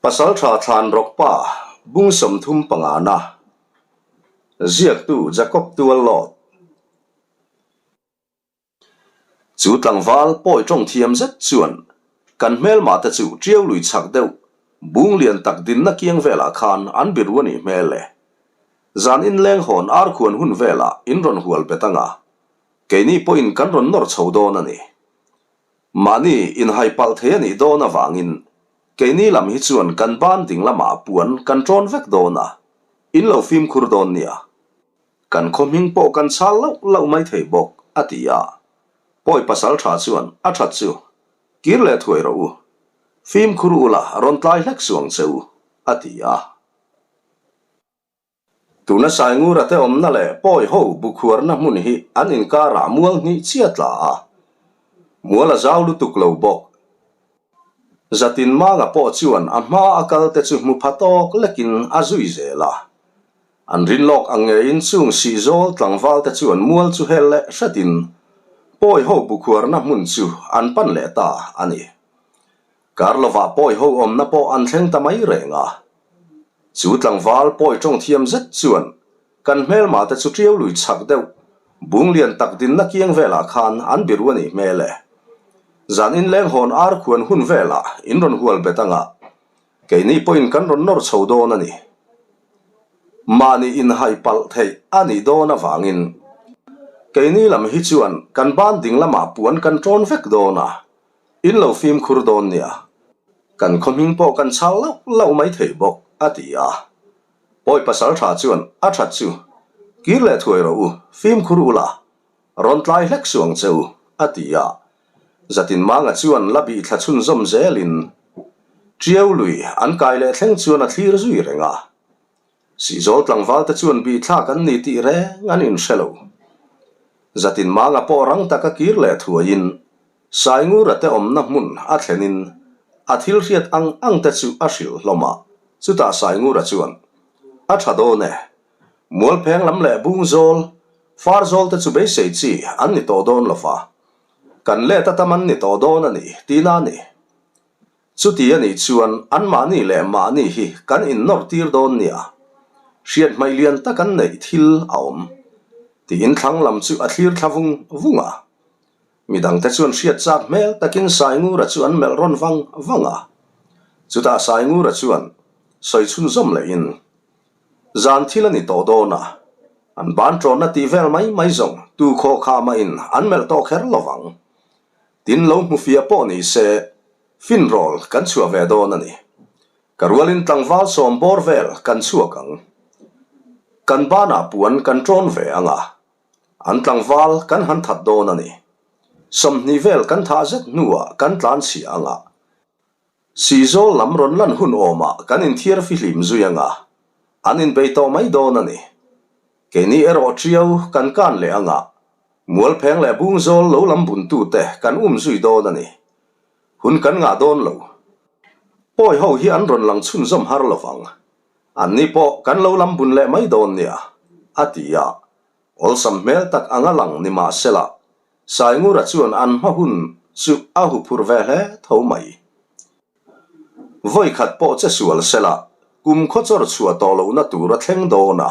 Pasaltha Thlanrawk pa bung 30 pangana ziaktu Jacob Tuallawt. Chu tlangval pawi tawng thiam zet chuan kan hmelmah te chu tiau lui chak deuh bung lian tak dinna kiang velah khan an biru a nih hmel e. Zan inleng hawn ar khuan hun velah in rawn hual bet anga keini pawhin kan rawn nawr chho dawn a ni. Mahni inhai palh thei a nih dawn avangin keini lam hi chuan kan ban ding lamah puan kan ṭawn vek dawn a, in lo fimkhur dawn nia. Kan khaw hming pawh kan chhal lauh lauh mai thei bawk, a ti a. Pawi pasal tha chuan a that chu, Kir leh thuai rawh u. Fimkhur u la, rawn tlai hlek suang che u, a ti a. Tuna Saingura te awmna leh Pawi ho bukhuarna hmun hi an inkarah mual hnih chiah tla a. Mual a zau lutuk lo bawk. Zatin Manga pawh chuan a hma a kal te chu hmu pha tawk lekin a zui zel a. An rin lawk ang ngeiin chung sihzawl tlangval te chuan mual chu hel leh hretin Pawi ho bukhuarna hmun chu an pan leh ta a ni. Kar lovah Pawi ho awmna pawh an thleng ta mai reng a. Chu tlangval Pawi tawng thiam zet chuan kan hmelma te chu tiau lui chak deuh bung lian tak dinna kiang velah khan an biru a nih hmel e. Zan inleng hawn ar khuan hun velah in rawn hual bet anga Keini pawhin kan rawn nawr chho dawn a ni. Mahni inhai palh theih a nih dawn avangin keini lam hi chuan kan ban ding lamah puan kan ṭawn vek dawn a, in lo fimkhur dawn nia. Kan khaw hming pawh kan chhal lauh lauh mai thei bawk, a ti a. Pawi pasal ṭha chuan a ṭhat chu, Kir leh thuai rawh u, fimkhur ula, Rawn tlai hlek suh ang che u, a ti a. Zatin Manga chuan la bih thla chhunzawm zelin Tiau lui an kai leh thleng chuan a thlir zui reng a. Sihzawl tlangval te chuan bih thlak an ni tih reng an inhre lo. Zatin Manga pawh rang taka kir leh thuaiin Saingura te awmna hmun a thlenin a thil hriat ang ang te chu a hrilh hlawm a. Chutah Saingura chuan, A tha dawn e. Mualpheng lam leh Bungzawl, Farzawl te chu beisei chi an ni tawh dawn lo va, kan let a tam an ni tawh dawn a ni tihna a ni. Chuti a nih chuan anmahni leh mahni hi kan innawr tir dawn nia, hriat hmaih lian tak an neih thil a awm tiin thlang lam chu a thlir thla vung vung a. Midangte chuan hriat chak hmel takin Saingura chu an melh rawn vang vang a. Chutah Saingura chuan sawi chhunzawm lehin, Zan thil a ni tawh dawn a, an ban ṭawnna tih vel mai mai zawng tu khaw kha mahin an melh tawh kher lo vang. Tin lo hmu fiah pawh ni se, finrawl kan chhuah ve dawn a ni. Ka rualin tlangval sawm bawr vel kan chhuak ang. Kan banah puan kan ṭawn ve ang a, an tlangval kan han that dawn a ni. 20 vel kan thah zet hnuah kan tlan chhiah ang a, Sihzawl lam rawn lan hun awmah kan inthiar fihlim zui anga, an inbei tawh mai dawn a ni. Keini erawh Tiau kan kan leh anga, Mualpheng leh Bungzawl lo lam buntute kan um zui dawn a ni. Hun kan ngah dawn lo. Pawi ho hi an rawn lang chhunzawm har lovang. Anni pawh kan lo lam bun leh mai dawn nia, a ti a. Awlsam hmel tak anga lang ni mahsela, Saingura chuan an hma hun chu a huphurh ve hle tho mai. Vawi khat pawh che sual sela, kum khaw chawr chhuah tawh lohna tur a thleng dawn a.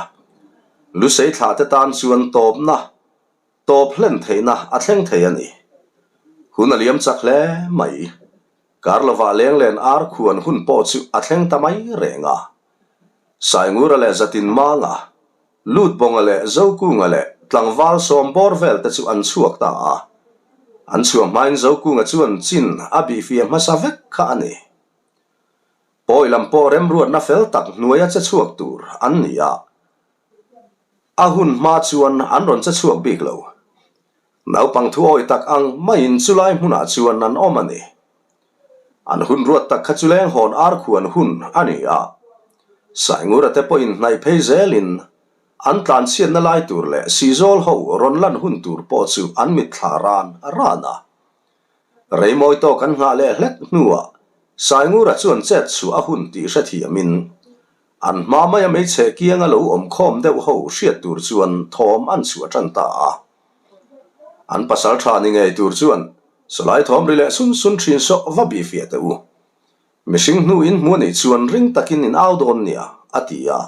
Lusei thlah te tan chuan tawpna, tawp hlen theihna a thleng thei a ni. Hun a liam chak hle mai. Kar lovah lenglen ar khuan hun pawh chu a thleng ta mai reng a. Saingura leh Zatin Manga, Lutbawnga leh Zokunga leh tlangval sawm bawr vel te chu an chhuak ta a. An chhuah hmain Zokunga chuan chin a bihfiah hmasa vek kha a ni. Pawi lam pawh remruatna fel tak hnuaia che chhuak tur an ni a. A hun hma chuan an rawn che chhuak bik lo. Naupang thu awi tak ang maiin chulai hmunah chuan an awm a ni. An hun ruat tak kha chu leng hawn ar khuan hun a ni a. Saingura te pawhin hnaih phei zelin an tlanchhiatna lai tur leh sihzawl ho rawn lan hun tur pawh chu an mitthla ran ran a. Reimawi tawk an nghah leh hlek hnuah Saingura chuan chet chhuah a hun tih hrethiamin an hma maia hmeichhe kianga lo awm khawm deuh ho hriat tur chuan thawm an chhuah tan ta a. An pasal tha ni ngei tur chuan. Sawlai thawm ri leh sun sun thin saw va bih fiah teh u. Mihring hnu in hmu anih chuan ring takin in au dawn nia, a ti a.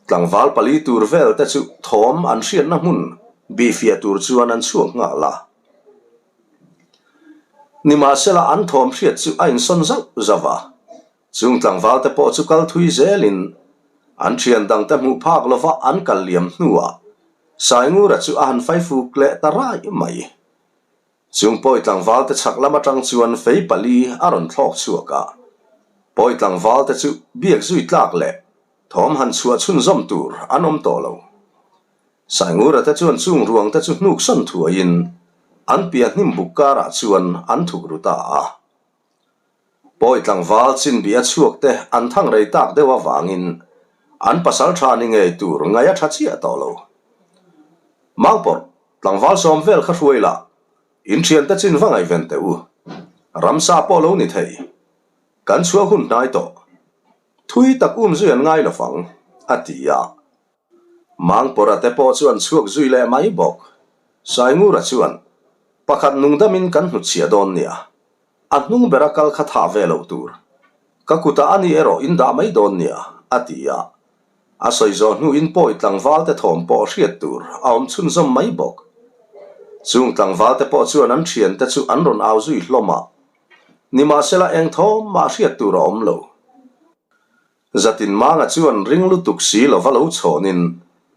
Tlangval pali tur vel te chu thawm an hriatna hmun bih fiah tur chuan an chhuak nghal a. Nimahsela an thawm hriat chu a insawn zauh zauh a. Chung tlangval te pawh chu kal thui zelin an thian dang te hmuh phak lova an kal liam hnuah Saingura chu a han faifuk leh ta raih mai. Chung pawi tlangval te chhak lam atang chuan fei pali a rawn thlawk chhuak a, pawi tlangval te chu biak zui tlak leh thawm han chhuah chhunzawm tur an awm tawh lo. Saingura te chuan chung ruang te chu hnuk sawn thuaiin an piah hnim buk karah chuan an thuk ru ta a. Pawi tlangval chinbih a chhuak te an thang rei tak deuh avangin an pasal tha ni ngei tur ngaih a tha chiah tawh lo. Mangpawrh tlangval sawm vel kha hruai lah, in thiante chin va ngaihven teh u. Ramsa pawh lo ni thei. Kan chhuah hun hnai tawh. Thui tak um zui an ngai lovang, a ti a. Mangpawrha te pawh chu an chhuak zui leh mai bawk. Saingura chuan, Pakhat nungdamin kan hnutchhiah dawn nia. A hnung bera kal kha thah ve loh tur. Ka kutah a ni erawh in dah mai dawn nia, a ti a. A sawi zawh hnuin pawi tlangval te thawm pawh hriat tur a awm chhunzawm mai bawk. Chung tlangval te pawh chuan an thian te chu an rawn au zui hlawm a. Nimahsela eng thawm mah hriat tur a awm lo. Zatin Manga chuan ring lutuk si lova lo chhawnin,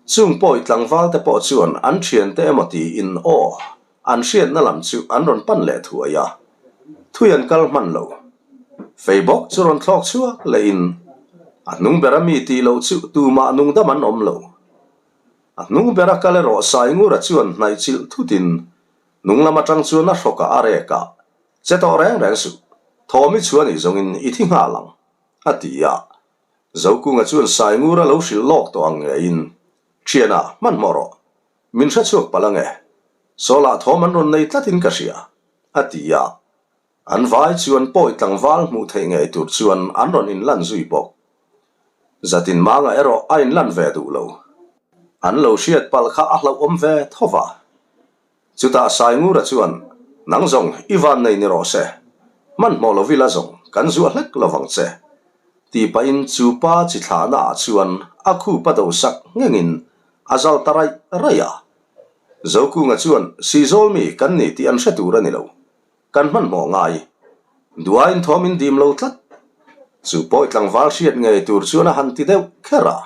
chung pawi tlangval te pawh chuan an thiante emaw tiin aw an hriatna lam chu an rawn pan leh thuai a, thui an kal hman lo. Fei bawk chu rawn thlawk chhuak lehin, a hnung bera mi tih loh chu tumah nungdam an awm lo. A hnung bera kal erawh Saingura chuan hnaih chilh thutin hnung lam atang chuan a hrawkah a rek a, Che tawh reng reng suh, thawm i chhuah nih zawngin i thi nghal ang. A ti a. Zokunga chuan Saingura lo hrilh lawk tawh ang ngeiin, Thiana, hmanhmawh rawh. Min hre chhuak palh ange. Sawlah thawm an rawn nei tlatin ka hria, a ti a. An vai chuan pawi tlangval hmuh theih ngei tur chuan an rawn inlan zui bawk. Zatin Manga erawh a inlan ve duh lo. An lo hriat palh kha a hlauhawm ve tho va. Chutah Saingura chuan, Nang zawng i van nei ni rawh se, hmanhmawh lo vila zawng kan zuah hlek lo vang che, tih pahin chu pa chi thlahna ah chuan a khup a do sak nghengin a zal ta raih raih a. Zokunga chuan, Sihzawl mi kan ni tih an hre tur a ni lo, kan hmanhmawh ngai. Duaiin thawm in dim lo tlat. Chu pawi tlangval hriat ngei tur chuan a han ti deuh kher a.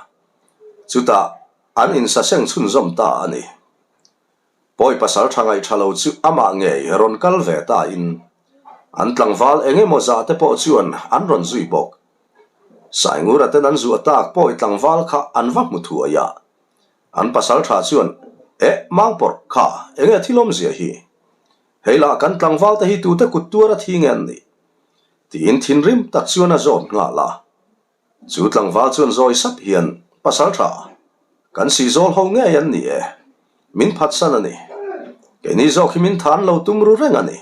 Chutah an insaseng chhunzawm ta a ni. Pawi pasal tha ngaih tha lo chu amah ngei rawn kal ve ta in an tlangval eng emaw zah te pawh chuan an rawn zui bawk. Saingura ten an zuah tak pawi tlangval kha an va hmu thuai a. An pasal tha chuan, Eh, Mangpawrh, kha eng nge thil awmzia hi? Hei lah kan tlangval te hi tute kut tuar a thi nge an nih? Tiin thinrim tak chuan a zawt nghal a. Chu tlangval chuan zawi sap hian, Pasal tha, kan sihzawl ho ngei an ni e. Min phatsan a ni. Keini zawk hi min than lo tum ru reng a ni.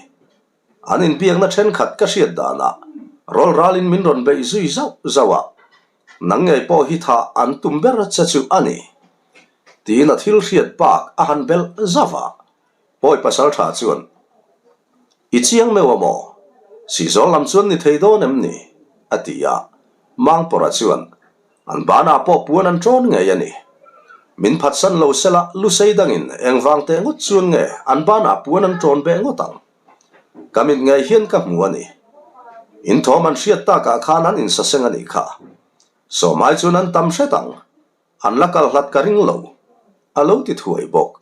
An inbiakna thenkhat ka hriat danah rawl ralin min rawn beih zui zauh zauh a, nang ngei pawh hi thah an tum ber che chu a ni. Tiin a thil hriat bak a han belh zauh a. Pawi pasal tha chuan, I chiang meuh a maw? Sihzawl lam chuan ni thei dawn em ni? a ti a. Mangpawrha chuan, An banah pawh puan an ṭawn ngei a ni. Min phatsan lo sela lusei dangin engvang teh ngawt chuan nge an banah puan an ṭawn beh ngawt ang? Ka mit ngei hian ka hmu a ni. In thawm an hriat takah khan an insaseng a nih kha. Sawmai chuan an tam hret ang. An la kal hlat ka ring lo, a lo ti thuai bawk.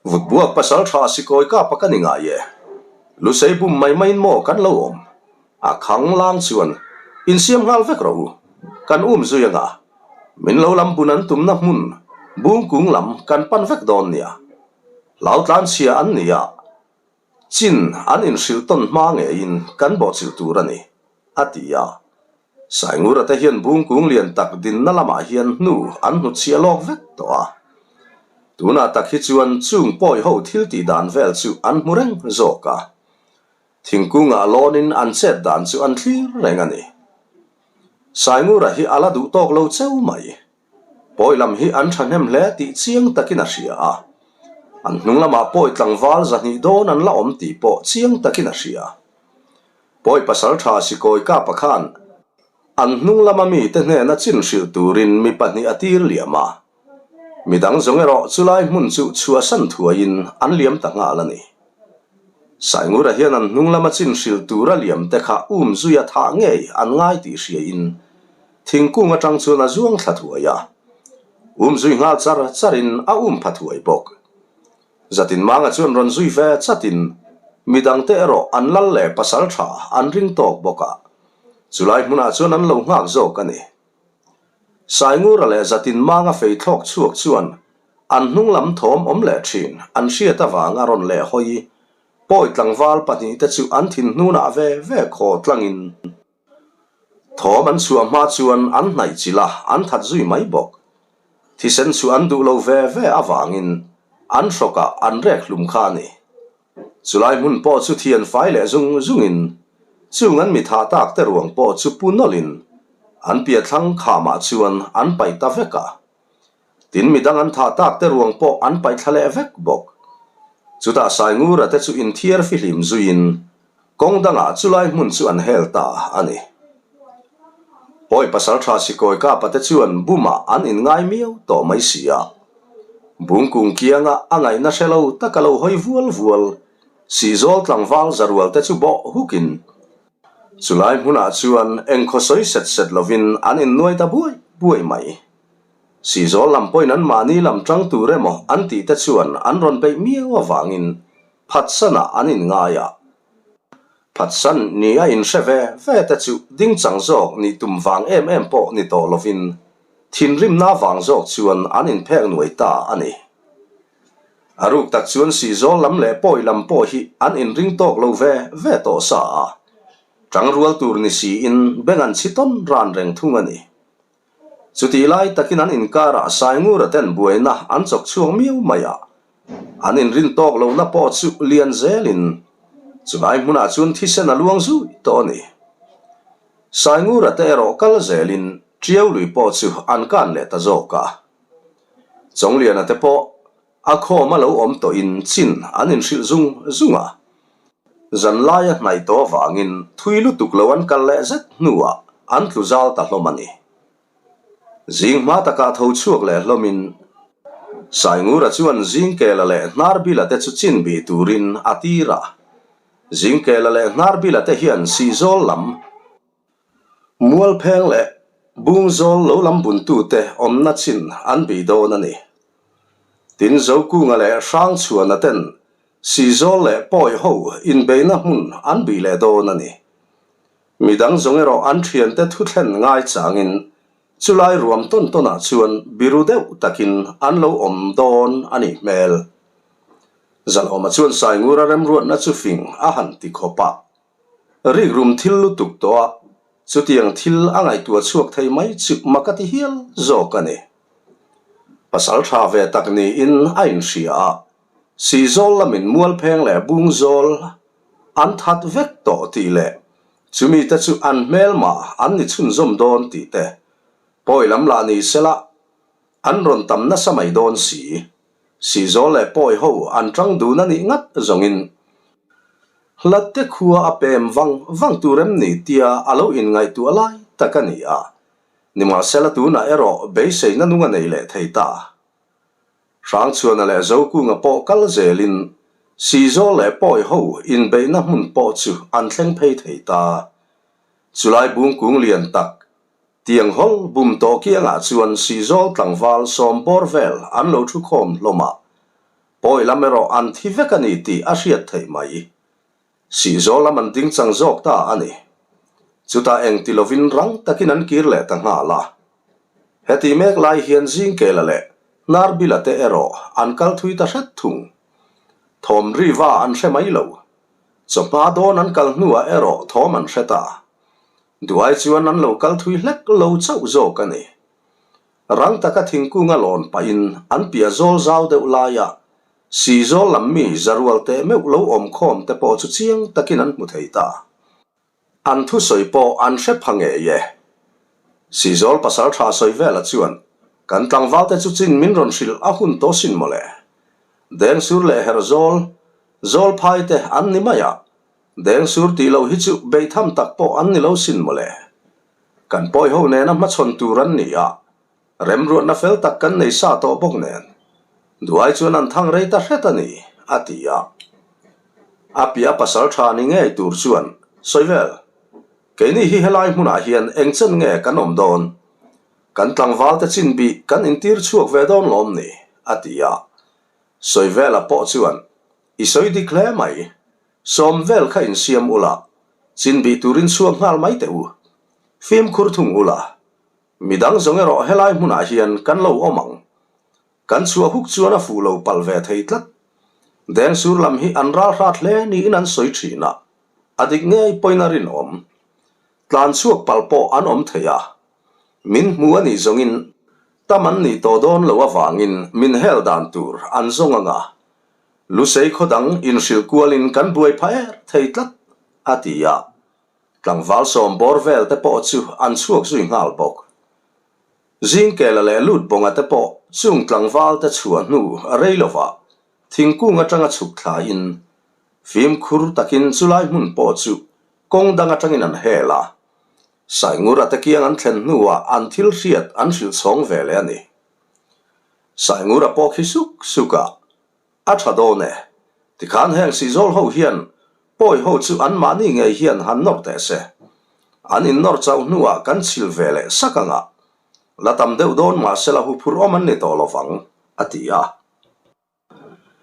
Vutbuak pasal tha sikawi kapa ka ni ngai e. Lusei bum mai maiin maw kan lo awm? A khang lang chuan insiam nghal vek rawh u, kan um zui anga min lo lam bun an tumna hmun bungkung lam kan pan vek dawn nia. Hlau tlanchhia an ni a, Chin an inhrilh tawn hma ngeiin kan bawhchilh tur a ni, a ti a. Saingura te hian bungkung lian tak dinna lamah hian hnu an hnutchhiah lawk vek tawh a. Tunah tak hi chuan chung pawi ho thil tih dan vel chu an hmu reng zawk a. Thingkungah lawnin an chet dan chu an thlir reng a ni. Saingura hi a la duh tawk lo cheu mai. Pawi lam hi an thahnem hle tih chiang takin a hria a. An hnung lamah pawi tlangval 200 dawn an la awm tih pawh chiang takin a hria. Pawi pasaltha Sikawi Kapa khan an hnung lama mite hnena chin hrilh turin mi pahnih a tir liam a. Midang zawng erawh chulai hmun chu chhuahsan thuaiin an liam ta nghal a ni. Saingura hian an hnung lama chin hrilh tura liam te kha um zuia thah ngei an ngai tih hriain thingkung atang chuan a zuang thla thuai a. Um zui nghal char charin a um pha thuai bawk. Zatin Manga chuan rawn zui ve chatin midangte erawh an lal leh pasal tha an ring tawk bawk a, chulai hmunah chuan an lo nghak zawk a ni. Saingura leh Zatin Manga fei thlawk chhuak chuan an hnung lam thawm awm leh thin an hriat avanga rawn leh hawi pawi tlangval pahnihte chu an thin hnunah ve ve khaw tlangin Thawm an chhuah hma chuan an hnaih chilh a, an that zui mai bawk. Thisen chu an duh lo ve ve avangin an hrawkah an rek hlum kha a ni. Chulai hmun pawh chu thian fai leh zung zungin chung an mi thah tak te ruang pawh chu pu nawlhin an piathlang khamah chuan an paih ta vek a. Tin midang an thah tak te ruang pawh an paih thla leh vek bawk. Chutah Saingura te chu inthiar fihlim zuiin Kawng dangah chulai hmun chu an hel ta a ni. Pawi pasaltha Sikawi Kapa te chuan bumah an inngai miau tawh mai si a. Bungkung kianga a ngaihna hre lo tak a lo hawi vual vual, Sihzawl tlangval zarual te chu bawh hukin chulai hmunah chuan engkhaw sawi set set lovin an innuai ta buai buai mai. Sihzawl lam pawhin an mahni lam tang tur emaw an tih te chuan an rawn beih miau avangin Phatsanah an inngai a, phatsan ni a inhre ve ve te chu dingchang zawk nih tum vang em em pawh ni tawh lovin thinrimna vang zawk chuan an inphek nuai ta a ni. A ruk tak chuan Sihzawl lam leh Pawi lam pawh hi an inring tawk lo ve ve tawh sa a, tangrual tur ni siin beng an chhi tawn ran reng thung a ni. Chutih lai takin an inkarah Saingura ten buaina an chawk chhuak miau mai a, an inrin tawk lohna pawh chu lian zelin chulai hmunah chuan thisen a luang zui tawh a ni. Saingura te erawh kal zelin Tiau lui pawh chu an kan leh ta zawk a. Chawngliana te pawh a khawm a lo awm tawhin chin an inhrilh zung zung a. Zanlaia hnaih tawh avangin thui lutuk lo an kal leh zet hnuah an tlu zal ta hlawm a ni. Zing hma takah tho chhuak leh hlawmin Saingura chuan Zingkela leh Hnarbila te chu chin bih turin a tir a. Zingkela leh Hnarbila te hian Sihzawl lam, Mualpheng leh Bungzawl lo lam buntute awmna chin an bih dawn a ni. Tin Zokunga leh Hrangchhuana ten Sihzawl leh Pawi ho inbeihna hmun an bih leh dawn a ni. Midang zawng erawh an thiante thu thlen ngai changin chulai ruam tawn tawnah chuan biru deuh takin an lo awm dawn a nih hmel. Zalawma chuan Saingura remruatna chu fing a han ti khawp a. Rikrum thil lutuk tawh a, chutiang thil a ngaihtuah chhuak thei mai chu mak a ti hial zawk a ni. Pasal tha ve tak niin a inhria a, Sihzawl lamin Mualpheng leh Bungzawl an that vek tawh tih leh chumi te chu an hmelma an ni chhunzawm dawn tih te pawi lam lah ni sela an rawn tam nasa mai dawn si. Sihzawl leh pawi ho an tang dun a nih ngat zawngin hlatte khua a pem vang vang tur em ni tia a lo inngaihtuah lai tak a ni a, nimahsela tunah erawh beiseina nung a nei leh thei ta. Hrangchhuana leh Zokunga pawh kal zelin Sihzawl leh Pawi ho inbeihna hmun pawh chu an thleng phei thei ta. Chulai bungkung lian tak, tiang hawl bum tawh kiangah chuan Sihzawl tlangval sawmbawr vel an lo thu khawm hlawm a, Pawi lam erawh an thi vek a ni tih a hriat theih mai. Sihzawl lam an ding chang zawk ta a ni. Chutah eng ti lovin rang takin an kir leh ta nghal a. Heti mek lai hian Zingkela leh Hnarbila te erawh an kal thui ta hret thung. Thawm riva an hre mai lo. Chawhma dawn an kal hnuah erawh thawm an hre ta. Duai chuan an lo kal thui hlek lo chauh zawk a ni. Rang taka thingkunga lawn pahin an piah zawl zau deuh laiah Sihzawl lam mi zarual teh meuh lo awm khawm te pawh chu chiang takin an hmu thei ta. An thusawi pawh an hre pha ngei e. Sihzawl pasal tha sawi vela chuan, Kan tlangvalte chu chin min rawn hrilh a hun tawh sin mawle. Dengsur leh Herhzawl, Zawlphai te an ni mai a, Dengsur tih loh hi chu beitham tak pawh an ni lo sin mawle. Kan pawi ho nena hmachhawn tur an ni a, remruatna fel tak kan nei sa tawh bawk nen, duai chuan an thang rei ta hret a ni, a ti a. A piah pasal tha ni ngei tur chuan sawi vel, Keini hi helai hmunah hian eng chen nge kan awm dawn? Kan tlangvalte chin bih kan intir chhuak ve dawn lawm ni? a ti a. Sawivela pawh chuan, I sawi dik hle mai. Sawm vel kha insiam ula, chin bih turin chhuak nghal mai teh u. Fimkhur thung ula. Midang zawng erawh helai hmunah hian kan lo awm ang. Kan chhuah huk chuan a fuh lo palh ve thei tlat. Dengsur lam hi an ral hrat hle niin an sawi thin a, a dik ngei pawhin a rinawm. Tlan chhuak palh pawh an awm thei a. Min hmu a nih zawngin tam an nih tawh dawn loh avangin min hel dan tur an zawng ang a. Lusei khaw dang inhrilh kualin kan buai pha er thei tlat, a ti a. Tlangval sawm bawr vel te pawh chu an chhuak zui nghal bawk. Zingkela leh Lutbawnga te pawh chung tlangval te chhuah hnu a rei lovah thingkung atanga chhuk thlaiin fimkhur takin chulai hmun pawh chu kawng dang atangin an hel a. Saingura te kiang an thlen hnuah an thil hriat an hrilh chhawng ve leh a ni. Saingura pawh khi suk suk a, A tha dawn e. Tikhan heng sihzawl ho hian pawi ho chu anmahni ngei hian han nawr teh se. An innawr chauh hnuah kan chhil ve leh sak ang a. La tam deuh dawn mahsela huphurh awm an ni tawh lovang, a ti a.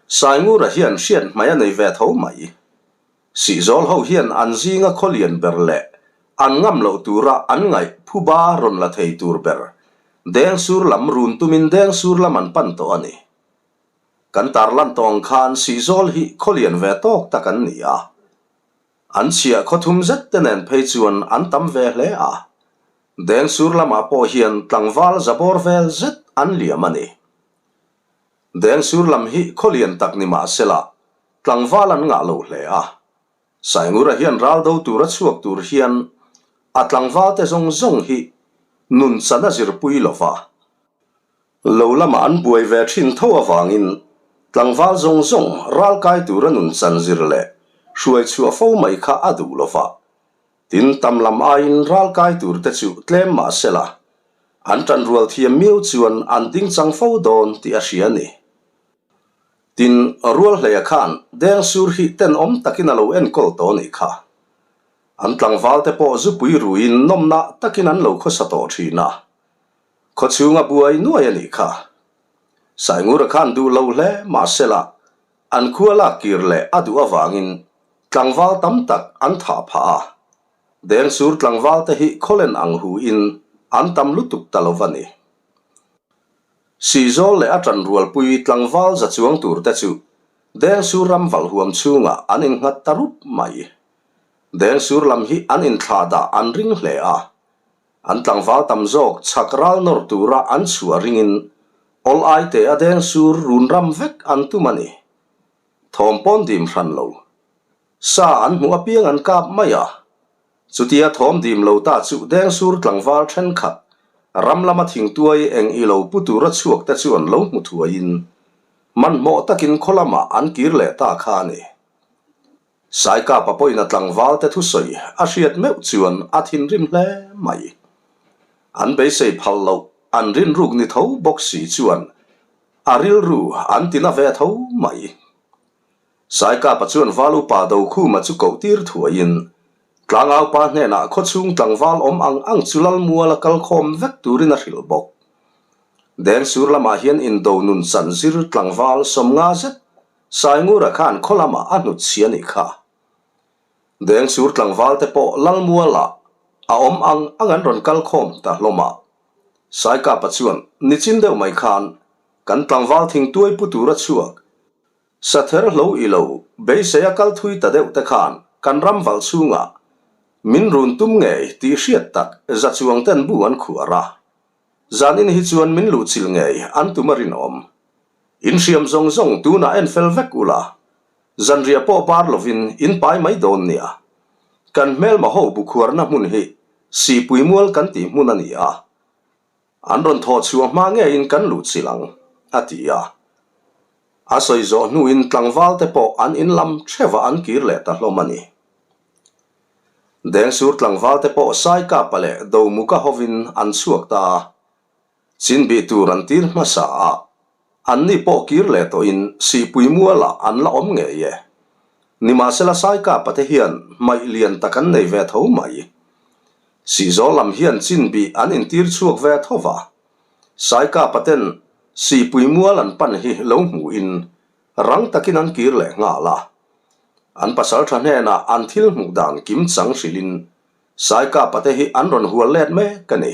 Saingura hian hriat hmai a nei ve tho mai. Sihzawl ho hian an zinga khaw lian ber leh an ngam loh tura an ngaih phuba rawn la thei tur ber Dengsur lam run tumin Dengsur lam an pan tawh a ni. Kan tarlan tawh ang khan Sihzawl hi khaw lian ve tawk tak an ni a. An chhiah khaw thum zet te nen phei chuan an tam ve hle a. Dengsur lamah pawh hian tlangval zabawr vel zet an liam a ni. Dengsur lam hi khaw lian tak ni mah sela tlangval an ngah lo hle a. Saingura hian ral do tura chhuak tur hian a tlangval te zawng zawng hi nun chan a zirpui lo va. Lo lamah an buai ve thin tho avangin tlangval zawng zawng ral kai tura nun chan zir leh hruai chhuah fo mai kha a duh lo va. Tin, tam lam aiin ral kai tur te chu tlem mah sela, an tanrual thiam miau chuan an ding chang fo dawn tih a hria a ni. Tin, Rualhleia khan Dengsur hi tenawm takin a lo enkawl tawh a nih kha. An tlangval te pawh zupui ruiin nawmna takin an lo khawsa tawh thin a. Khawchhunga buai nuai a nih kha. Saingura khan duh lo hle mahsela an khua lak kir leh a duh avangin tlangval tam tak an thah phah a. Dengsur tlangval te hi khawlen ang hu in an tam lutuk ta lo va ni. Sihzawl leh a tanrualpui tlangval za chuang tur te chu Dengsur ram valh huam chhungah an innghat ta rup mai. Dengsur lam hi an inthlah dah an ring hle a. An tlangval tam zawk chhak ral nawr tura an chhuah ringin awl ai te a deng sur run ram vek an tum a ni. Thawm pawn dim hran lo. Sa an hmuh apiang an kap mai a. Chutia thawm dim lo ta chu deng sur tlangval thenkhat ram lama thingtuai eng i lo pu tura chhuak te chuan lo hmu thuaiin hmanhmawh takin khaw lamah an kir leh ta kha a ni. Saikapa pawhin a tlangvalte thusawi a hriat meuh chuan a thinrim hle mai. An beisei phal loh an rinruk ni tho bawk si chuan a rilru an tina ve tho mai. Saikapa chuan val upa Dokhuma chu koh tir thuaiin tlangaupa hnenah khawchhung tlangval awm ang ang chu Lalmuala kal khawm vek turin a hrilh bawk. Dengsur lamah hian indo nun chan zir tlangval 50 zet Saingura khan khaw lamah a hnut chhia nih kha. Dengsur tlangval te pawh Lalmuala a awm ang ang an rawn kal khawm ta hlawm a. Saikapa chuan nichin deuh mai khan kan tlangval thingtuai pu tura chhuak sather hlo i lo beisei a kal thui ta deuh te khan kan ram valh chhungah min run tum ngei tih hriat tak za chuang ten bu an khuar a. Zanin hi chuan min luhchilh ngei an tum a rinawm. In hriam zawng zawng tunah en fel vek ula, zanriah pawh bar lovin in pai mai dawn nia. Kan hmelma ho bukhuarna hmun hi Sihpui mual kan tih hmun a ni a, an rawn thawh chhuah hma ngeiin kan luhchilh ang, a ti a. A sawi zawh hnuin tlangval te pawh an in lam theuhah an kir leh ta hlawm a ni. Dengsur tlangval te pawh Saikapa leh Domuka hovin an chhuak ta a, Chinbih tur an tir hmasa a, anni pawh kir leh tawhin Sihpui mualah an la awm ngei e. Nimahsela Saikapa te hian hmaih lian tak an nei ve tho mai. Sihzawl lam hian Chinbih an intir chhuak ve tho va, Saikapa ten Sihpui mual an pan hi lo hmuhin rang takin an kir leh nghal a. An pasaltha hnenah an thil hmuh dan kim chang hrilhin Saikapa te hi an rawn hual let mek a ni.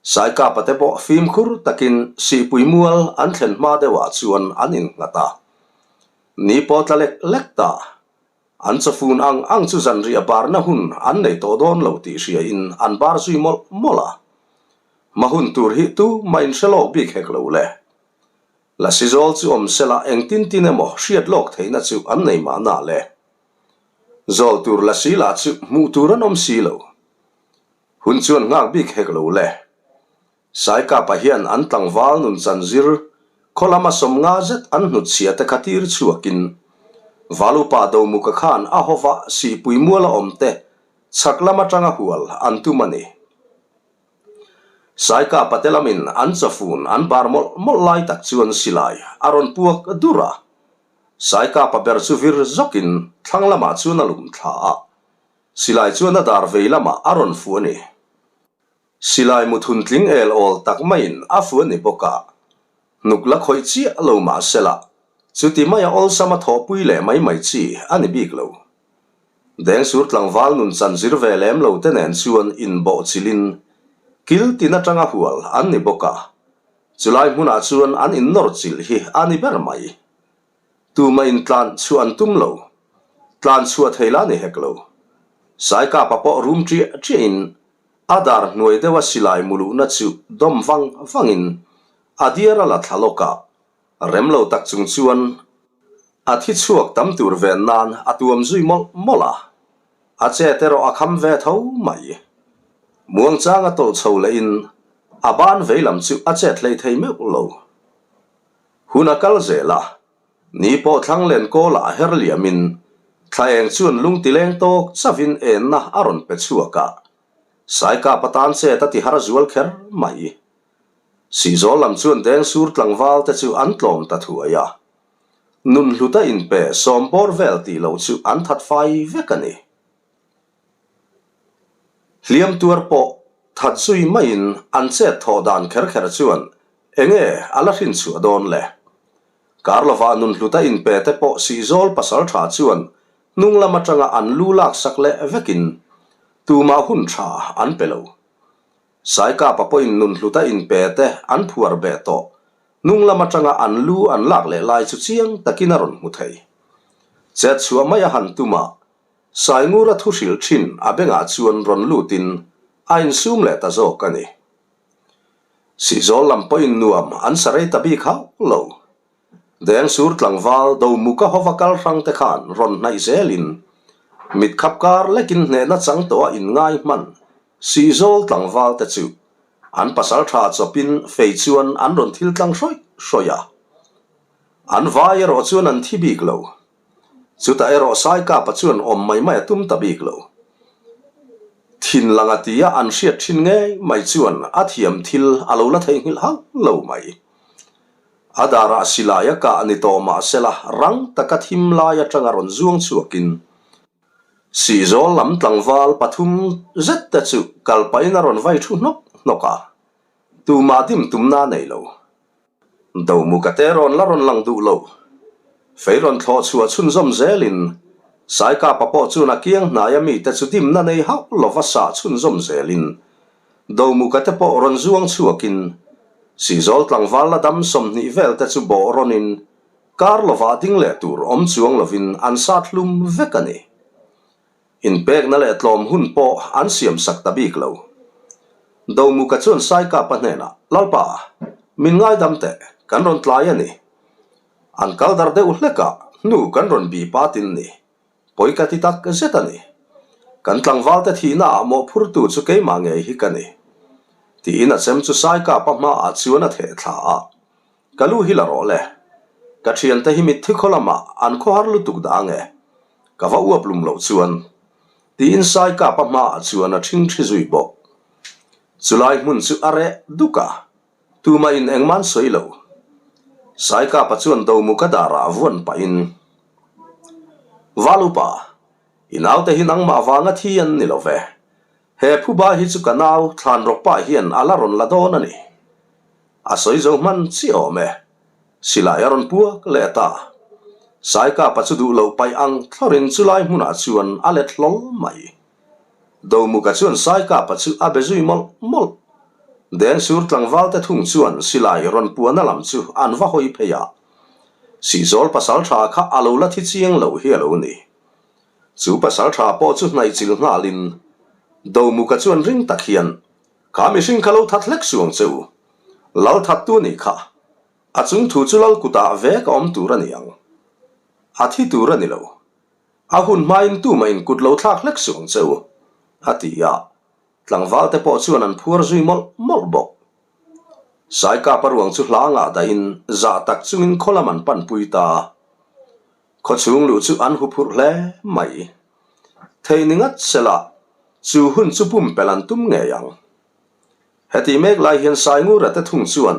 Saikapa te pawh fimkhur takin Sihpui mual an thlen hma deuhah chuan an innghat a. Ni pawh tla lek lek ta. An chawfun ang ang chu zanriah barna hun an nei tawh dawn lo tih hriain an bar zui mawlh mawlh a. Hma hun tur hi tu mah inhre lawk bik hek lo le. Lasi zawl chu awm sela engtin tin emaw hriat lawk theihna chu an nei mahna le. Zawl tur lasi lah chu hmuh tur an awm si lo. Hun chuan nghak bik hek lo le. Saikapa hian an tlangval nun chan zir khaw lama 50 zet an hnutchhia te kha tir chhuakin Valupa Domuka khan a hova Sihpui muala awm te chhak lam atanga hual an tum a ni. Saikapa te lamin an chawfun an bar mawlh mawlh lai tak chuan silai a rawn puak dur a. Saikapa ber chu vir zawkin thlang lamah chuan a lum thla a. Silai chuan a dar vei lamah a rawn fu a ni. Silai muthun tling el awl tak maiin a fu a ni bawk a, hnuk la khawih chiah lo mah sela, chuti maia awlsam a thawhpui leh mai mai chi a ni bik lo. Dengsur tlangval nun chan zir ve lem lo te nen chuan inbawh chilhin kil tin atanga hual an ni bawk a, chulai hmunah chuan an innawr chilh hi a ni ber mai. Tumah in tlan chhuah an tum lo. Tlan chhuah thei la ni hek lo. Saikapa pawh rum ṭiah ṭiah in a dar hnuai deuha silai muluhna chu dawm vang vang in a diar a la thla lawk a, rem lo tak chung chuan a thi chhuak tam tur ven nan a tuam zui mawlh mawlh a, a chet erawh a kham ve tho mai. Muangchang a tawlh chho leh in a ban veilam chu a chet hlei thei meuh lo. Hun a kal zel a, ni pawh thlang len kawlah a her liamin thla eng chuan lung ti leng tawk chavin enna a rawn pe chhuak a, Saikap atan chet a ti har zual kher mai. Sihzawl lam chuan Dengsur tlangval te chu an tlawm ta thuai a, nun hluta inpe sawmbawr vel tih loh chu an that fai vek a ni. Hliam tuar pawh that zui maiin an chet thawh dan kher kher chuan enge a la hrin chhuah dawn le? Karlova nun hluta inpe te pawh Sihzawl pasal tha chuan hnung lam atanga an lu laksak leh vekin tumah hun tha an pe lo. Saikapa pawhin nun hluta inpe te an phuar beh tawh hnung lam atanga an lu an lak leh lai chu chiang takin a rawn hmu thei. Chet chhuah mai a han tum a, Saingura thu hrilh thin a bengah chuan rawn lutin a insum leh ta zawk a ni. Sihzawl lam pawhin nuam an sa rei ta bik hauh lo. Dengsur tlangval Domuka hova kal hrang te khan rawn hnaih zelin mit khap kar lekin hnehna chang tawh a inngai hman Sihzawl tlangval te chu an pasal tha chawpin fei chuan an rawn thil tlang hrawih hrawih a. An vai erawh chuan an thi bik lo. Chutah erawh Saikapa chuan awm mai mai a tum ta bik lo. Thin langa tia an hriat thin ngei mai chuan a thiam thil a lo la theihnghilh hauh lo mai. A darah silai a kah ni tawh mah sela rang taka thim lai atanga rawn zuang chhuakin Sihzawl lam tlangval pathum zet te chu kal pahin a rawn vai thu hnawk hnawk a, tumah dim tumna a nei lo. Domuka te rawn la rawn lang duh lo. Fei rawn thlawh chhuah chhunzawm zelin Saikapa pawh chuan a kiang hnaia mite chu dimna nei hauh lova sah chhunzawm zelin Domuka te pawh rawn zuang chhuakin Sihzawl tlangval la dam 20 vel te chu bawh rawnin kar lovah ding leh tur awm chuang lovin an sat hlum vek a ni. Inpekna leh tlawm hun pawh an siam sak ta bik lo. Domuka chuan Saikapa hnenah, Lalpa, min ngaidam teh, kan rawn tlai a ni. An kal dar deuh hlekah hnu kan rawn bih patin ni. Pawi ka ti tak zet a ni. Kan tlangvalte thihnaah mawhphurtu chu keimah ngei hi ka ni. Tiin a chem chu Saikapa hmaah chuan a theh thla a. Ka lu hi la rawh le. Ka thiante hi mitthi khaw lamah an khawhar lutuk dah ange, ka va uap lum loh chuan, tiin Saikapa hmaah chuan a ṭhingṭhi zui bawk. Chulai hmun chu a reh duk a, tumahin engmah an sawi lo. Saikapa chuan Domuka darah vuan pahin, Valupa, i naute hi nangmah vanga thi an ni lo ve. He phuba hi chu ka nau Thlanrawkpa hian a la rawn la dawn a ni. A sawi zo hman chiah awm e. Silai a rawn puak leh ta. Saikapa chu duh loh paih ang thlawrin chulai hmunah chuan a let hlawl mai. Domuka chuan Saikapa chu a be zui mawlh mawlh. Dengsur tlangval te thung chuan silai rawn puahna lam chu an va hawi phei a. Sihzawl pasaltha kha a lo la thi chiang lo hi a lo ni. Chu pasaltha pawh chu hnaih chil nghalin Domuka chuan ring tak hian Kha mihring kha lo that hlek suh ang che u. Lal thattu nih kha. A chung thu chu lal kutah vek a awm tur a ni ang. A thi tur a ni lo. A hun hmain tumahin kut lo thlak hlek suh ang che u, a ti a. Tlangval te pawh chuan an phuar zui mawlh mawlh bawk. Saikapa ruang chu hlangah dahin zah tak chungin khaw lam an panpui ta a. Khawchhung luh chu an huphurh hle mai. Thei ni ngat sela, chu hun chu pumpelh an tum ngei ang. Heti mek lai hian Saingura te thung chuan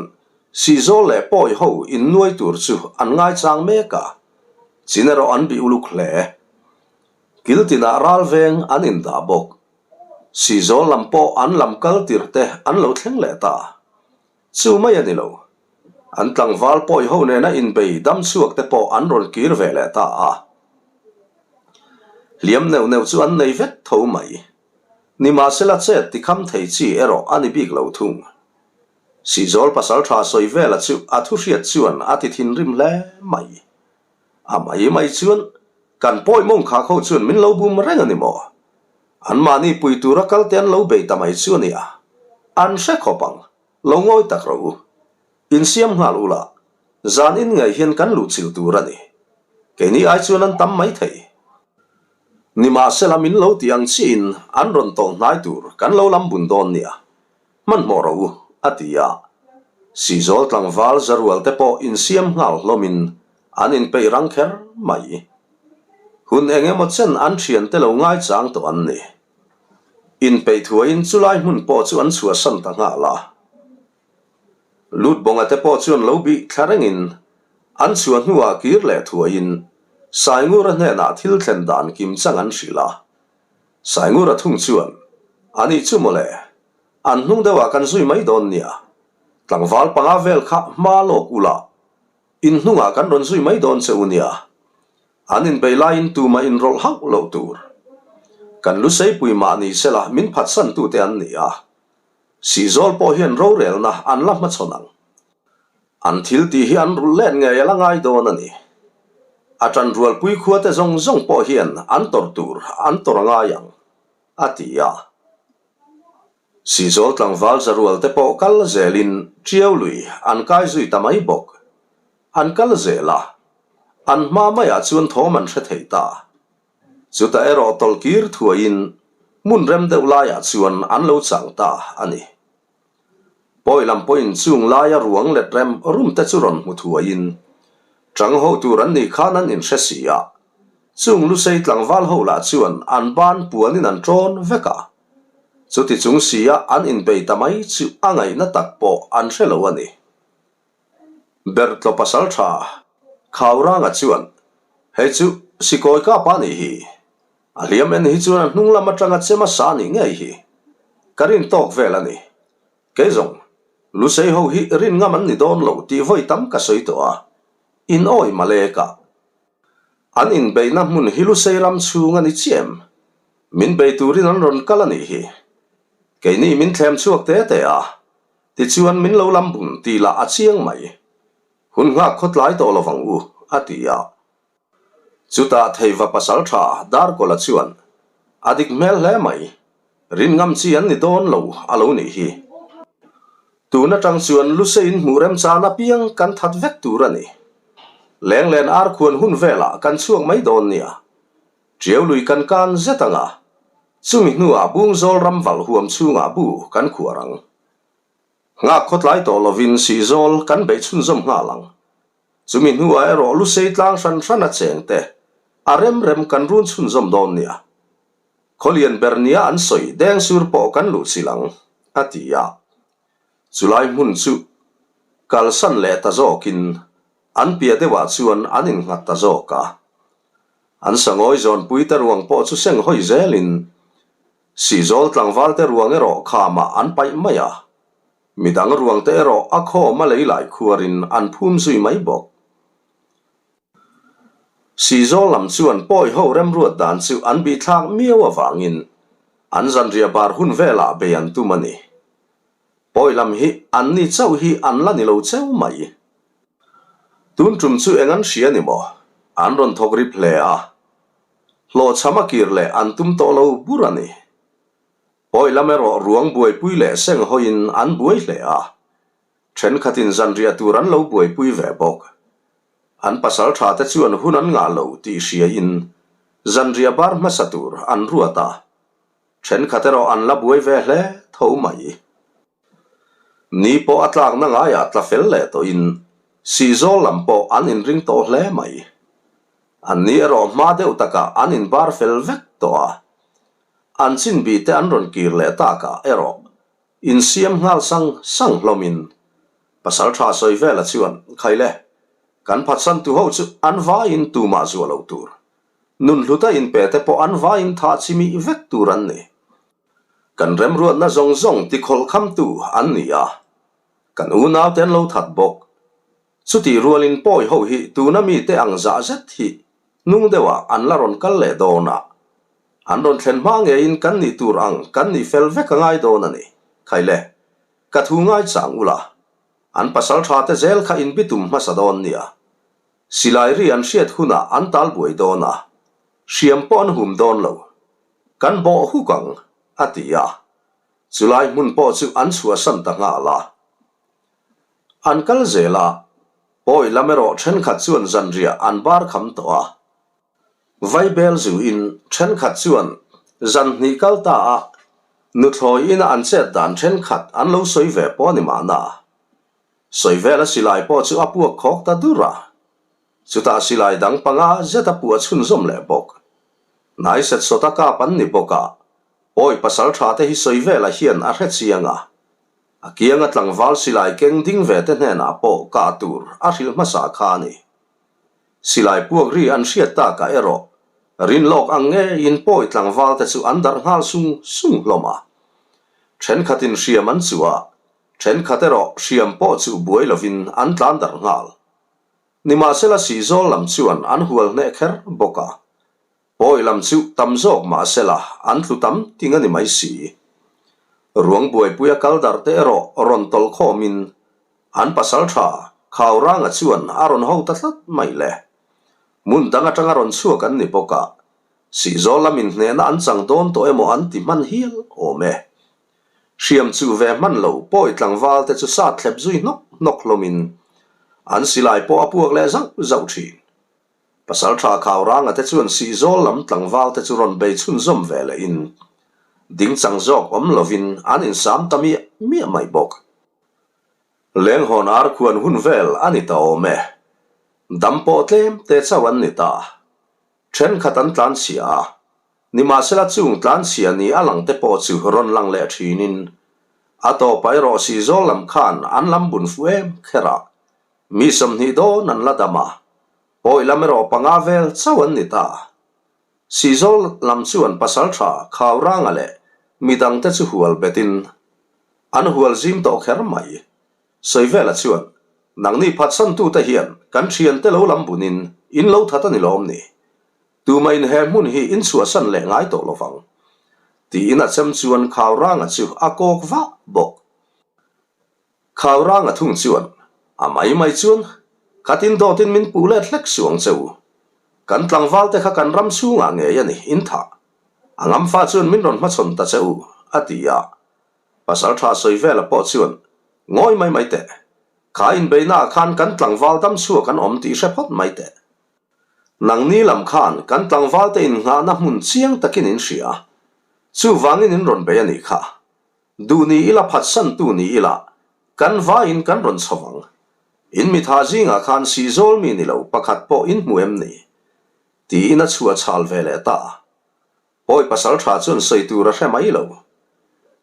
Sihzawl leh Pawi ho innuai tur chu an ngaichang mek a, chin erawh an bih uluk hle. Kil tinah ral veng an indah bawk. Sihzawl lam pawh an lam kal tirh te an lo thleng leh ta. Chu mai a ni lo. An tlangval pawi ho nena inbei dam chhuak te pawh an rawn kir ve leh ta a. Hliam neuh neuh chu an nei vek tho mai. Nimahsela chet tikham thei chi erawh a ni bik lo thung. Sihzawl pasaltha sawi vela chu a thu hriat chuan a ti thinrim hle mai. A mai mai chuan kan pawi mawng khak ho chuan min lo bum reng a ni maw? Anmahni pui tura kalte an lo bei ta mai chu a nia. An hre khawp ang. Lo ngawi tak rawh u. Insiam nghal ula, zan in ngei hian kan luhchilh tur a ni. Keini ai chuan an tam mai thei. Nimahsela min lo ti ang chiin an rawn tawlh hnai tur kan lo lam bun dawn nia. Hmanhmawh rawh u, a ti a. Sihzawl tlangval zarual te pawh insiam nghal hlawmin an inpeih rang kher mai. Hun eng emaw chen an thiante lo ngaichang tawh an ni. Inpeih thuaiin chulai hmun pawh chu an chhuahsan ta nghal a. Lutbawnga te pawh chuan lo bih thla rengin an chhuah hnuah kir leh thuaiin Saingura hnenah thil thlen dan kim chang an hrilh a. Saingura thung chuan, Anih chu mawle, an hnung deuhah kan zui mai dawn nia. Tlangval panga vel kha hma lawk ula, in hnungah kan rawn zui mai dawn che u nia. An inbei laiin tumah inrawlh hauh loh tur. Kan luseipui mah ni sela min phatsantute an ni a. Sihzawl pawh hian rorelna an la hmachhawn ang. An thil tih hi an rulh let ngei a la ngai dawn a ni. A ṭanrualpui khuate zawng zawng pawh hian an tawrh tur an tawrh a ngai ang, a ti a. Sihzawl tlangval zarual te pawh kal zelin Ṭiau lui an kai zui ta mai bawk. An kal zel a, an hma maiah chuan thawm an hre thei ta. Chutah erawh tawlh kir thuaiin hmun rem deuh laiah chuan an lo chang ta a ni. Pawi lam pawhin chung laia ruang let rem rum te chu rawn hmu thuaiin chang ho tur an nih khan an inhre si a, chung lusei tlangval ho lah chuan an ban puanin an ṭawn vek a, chuti chung sia an inbei ta mai chu a ngaihna tak pawh an hre lo a ni. Bertlaw pasal tha Khauranga chuan, Hei chu Sikawi kapa nih hi. A hliam en hi chuan a hnung lam atanga che hmasa nih ngei hi ka rin tawk vel a ni. Kei zawng, Lusei ho hi rin ngam an ni dawn lo tih vawi tam ka sawi tawh a, in awi malek a. An inbeihna hmun hi Lusei ram chhung a ni chiah em? Min bei turin an rawn kal a nih hi. Keini min thlem chhuak te te a, tichuan min lo lam bun tih lah a chiang mai. Hun nghak khawtlai tawh lo vang u, a ti a. Chutah Theiva pasal tha Darkawla chuan, A dik hmel hle mai, rin ngam chi an ni dawn lo a lo nih hi. Tun atang chuan Luseiin hmuh remchan apiang kan that vek tur a ni. Lenglen arkhuan hun velah kan chhuak mai dawn nia. Ṭiau lui kan kan zet ang a, chumi hnuah Bungzawl ram valh huam chhungah bu kan khuar ang. Nghak khawtlai tawh lovin Sihzawl kan beih chhunzawm nghal ang. Chumi hnuah erawh Lusei tlang hran hran a cheng te a rem rem kan run chhunzawm dawn nia. Khawlian ber nia an sawi deng sur pawh kan luh chilh ang, a ti a. Chulai hmun chu kalsan leh ta zawkin an piah deuhah chuan an innghat ta zawk a. An sangawi zawnpui te ruang pawh chu seng hawi zelin Sihzawl tlangval te ruang erawh khamah an paih mai a. Midang ruang te erawh a khawm a lei lai khuarin an phum zui mai bawk. Sihzawl lam chuan pawi ho remruat dan chu an bihthlak miau avangin an zanriah bar hun velah bei an tum a ni. Pawi lam hi an ni chauh hi an la ni lo cheu mai. Tun tum chu eng an hria ni maw? An rawn thawk rip hle a. Hlawhchham a kir leh an tum tawh lo bur a ni. Pawi lam erawh ruang buaipui leh seng hawiin an buai hle a. Thenkhatin zanriah tur an lo buaipui ve bawk. An pasal tha te chuan hun an ngah lo tih hriain zanriah bar hmasa tur an ruat a. Thenkhat erawh an la buai ve hle tho mai. Ni pawh a tlakna ngaiah tla fel leh tawhin Sihzawl lam pawh an inring tawh hle mai. An ni erawh hma deuh takah an inbar fel vek tawh a. An chinbih te an rawn kir leh takah erawh Insiam nghal sang sang hlawmin pasal tha sawi vela chuan, Khaile, kan phatsan tu ho chu an vaiin tumah zuah lo tur. Nun hluta inpe te pawh an vaiin thah chimih vek tur an ni. Kan remruatna zawng zawng tikhawlh khamtu an ni a, kan unaute an lo that bawk. Chutih rualin pawi ho hi tuna mite ang zah zet hi hnung deuhah an la rawn kal leh dawn a, an rawn thlen hma ngeiin kan nih tur ang kan nih fel vek a ngai dawn a ni. Khaile, ka thu ngai chang ula, an pasal tha te zel kha in bitum hmasa dawn nia. Silai ri an hriat hunah an tal buai dawn a, hriam pawh an hum dawn lo. Kan bawh huk ang, a ti a. Chulai hmun pawh chu an chhuahsan ta nghal a. An kal zel a, pawi lam erawh thenkhat chuan zanriah an bar kham tawh a. Vaibel zuin thenkhat chuan zan hnih kal ta a, nuthlawi ina an chet dan thenkhat an lo sawi ve pawh a ni mahna. Sawi vela silai pawh chu a puak khawk ta dur a, chutah silai dang panga zet a puah chhunzawm leh bawk. Hnai set sawta kap an ni bawk a, pawi pasal tha te hi sawi vela hian a hre chiang a, A kianga tlangval silai keng ding ve te hnenah pawh kah tur a hrilh hmasa kha a ni. Silai puak ri an hriat takah erawh rinlawk ang ngeiin pawi tlangval te chu an darh nghal sung sung hlawm a. Thenkhatin hriam an chuh a, thenkhat erawh hriam pawh chuh buai lovin an tlan darh nghal. Nimahsela Sihzawl lam chuan an hual hneh kher bawk a. Pawi lam chu tam zawk mah sela an tlu tam ting a ni mai si. Ruang buaipuia kal dar te erawh rawn tawlh khawmin an pasal tha Khauranga chuan a rawn ho ta tlat mai le. Hmun dang atanga rawn chhuak an ni bawk a, Sihzawl lamin hnehna an chang dawn tawh emaw an ti hman hial awm e. Hriam chuh ve hman lo pawi tlangval te chu sat thlep zui hnawk hnawk hlawmin an silai pawh a puak leh zauh zauh thin. Pasal tha Khauranga te chuan Sihzawl lam tlangval te chu rawn bei chhunzawm ve leh in dingchang zawk awm lovin an insam ta miah miah mai bawk. Lenghawn ar khuan hun vel a ni ta awm e. Dam pawh tlem te chauh an ni ta. Thenkhat an tlanchhia a, nimahsela chung tlanchhia ni a lang te pawh chu rawn lang leh thinin a tawpah erawh Sihzawl lam khan an lam bun fuh em kher a, Mi 20 dawn an la dam a, pawi lam erawh panga vel chauh an ni ta. Sihzawl lam chuan pasal tha Khauranga leh midangte chu hual betin an hual zim tawh kher mai. Sawivela chuan, Nangni phatsantute hian kan thiante lo lam bunin in lo that a ni lawm ni? Tumah in he hmun hi in chhuahsan leh ngai tawh lovang. Tiin a chem chuan Khauranga chu a kawk vah bawk. Khauranga thung chuan, A mai mai chuan, khatin dawtin min puh let hlek suh ang che u. Kan tlangval te kha kan ram chhungah ngei a ni, in thah. A ngamfa chuan min rawn hmachhawn ta che u, a ti a. Pasal tha sawi vela pawh chuan, Ngawi mai mai teh. Kha inbeihnaah khan kan tlangval dam chhuak an awm tih hre phawt mai teh. Nangni lam khan kan tlangval te innghahna hmun chiang takin in hria. Chuvangin in rawn bei a nih kha. Duh ni ila phatsantu ni ila kan vaiin kan rawn chho ang. In mitha zingah khan sihzawl mi ni lo pakhat pawh in hmu em ni? Tiin a chhuah chhal ve leh ta. Pawi pasal tha chuan sawi tur a hre mai lo.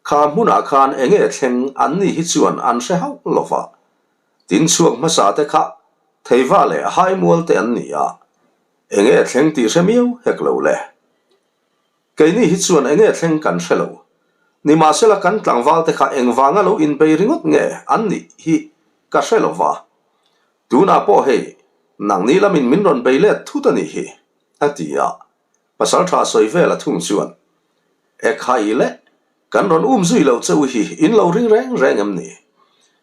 Kha hmunah khan enge thleng an ni hi chuan an hre hauh lo va. Tin chhuak hmasa te kha Theiva leh Haimual te an ni a, enge thleng tih hre miau hek lo le. Keini hi chuan enge thleng kan hre lo. Nimahsela kan tlangval te kha engvanga lo inbei ringawt nge an nih hi ka hre lo va. Tunah pawh hei nangni lamin min rawn bei let thut a nih hi, a ti a. Pasalṭha sawi vel a thung chuan, E khai le, kan rawn um zui lo che u hi in lo ring reng reng em ni?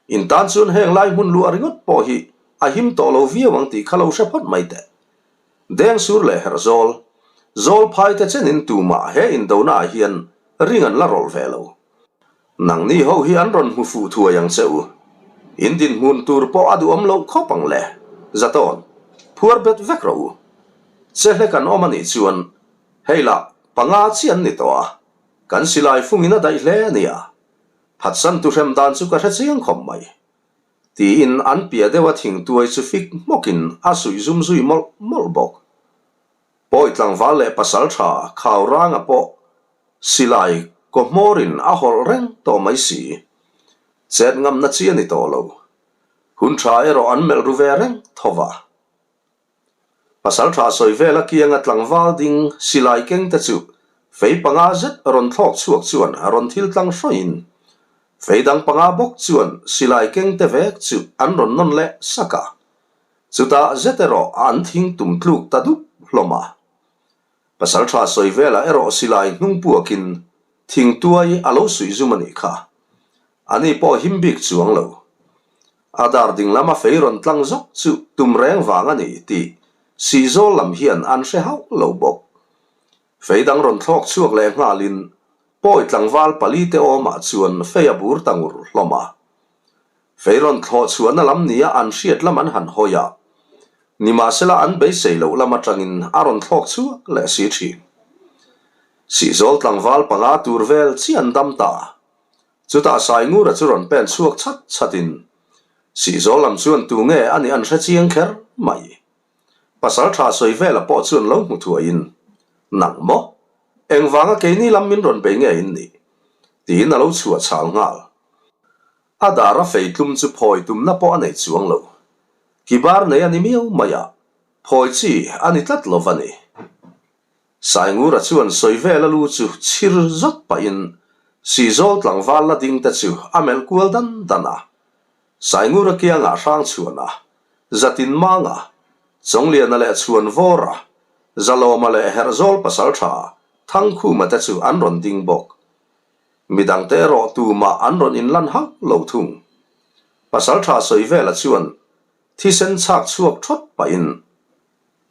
In tan chuan heng lai hmun luah ringawt pawh hi a him tawh lo viau ang tih kha lo hre phawt mai teh. Dengsur leh Herhzawl, zawl phai te chenin tumah he indona ah hian ring an la rawlh ve lo. Nangni ho hi an rawn hmu fuh thuai ang che u. In dinhmun tur pawh a duhawm loh khawp ang le. Zatawn, phuar bet vek rawh u. Che hlek an awm a nih chuan hei lah panga chi an ni tawh a, kan silai fungin a daih hle a nia. Phatsan tu hrem dan chu ka hre chiang khawp mai. Tiin an piah deuha thingtuai chu fik hmawkin a suih zum zui mawlh mawlh bawk. Pawi tlangval leh pasal tha Khauranga pawh silai kaw hmawrin a hawlh reng tawh mai si. Chet ngamna chi a ni tawh lo. Hun tha erawh an melh ru ve reng tho va. Pasal tha sawi vela kianga tlangval ding silai keng te chu fei panga zet rawn thlawk chhuak chuan rawn thil tlang hrawiin fei dang panga bawk chuan silai keng te vek chu an rawn nawn leh sak a. Chutah zet erawh an thing tum tluk ta dup hlawm a. Pasalṭha sawi velah erawh silai hnung puakin thing tuai a lo suih zum a nih kha. Ani pawh him bik chuang lo. A dar ding lama fei rawn tlang zawk chu tum reng vang a ni tih Sihzawl lam hian an hre hauh lo bawk. Fei dang rawn thlawk chhuak leh nghalin pawi tlangval pali te awmah chuan fei a bur ta ngur hlawm a. Fei rawn thlawh chhuahna lam nia an hriat lam an han hawi a, nimahsela an beisei loh lam atangin a rawn thlawk chhuak leh si thin. Sihzawl tlangval panga tur vel chiah an dam ta. Chutah Saingura chu rawn pen chhuak chhat chhatin Sihzawl lam chuan tu nge a nih an hre chiang kher mai. Pasal tha sawi vela pawh chuan lo hmu thuaiin, Nang maw? Engvanga keini lam min rawn bei nge in nih? Tiin a lo chhuah chhal nghal. A dar a fei tlum chu phawi tumna pawh a nei chuang lo. Kibar nei a ni miau mai a, phawi chi a ni tlat lo va ni. Saingura chuan sawi vela lu chu chhir zawt pahin Sihzawl tlangval la ding te chu a melh kual dan dan a. Saingura kiangah hrang chhuan a, Zatin Manga, Chawngliana leh Chhuanvawr a, Zalawma leh Herhzawl pasaltha Thangkhuma te chu an rawn ding bawk. Midangte erawh tumah an rawn inlan hauh lo thung. Pasaltha sawi vela chuan thisen chhak chhuak thawt pahin,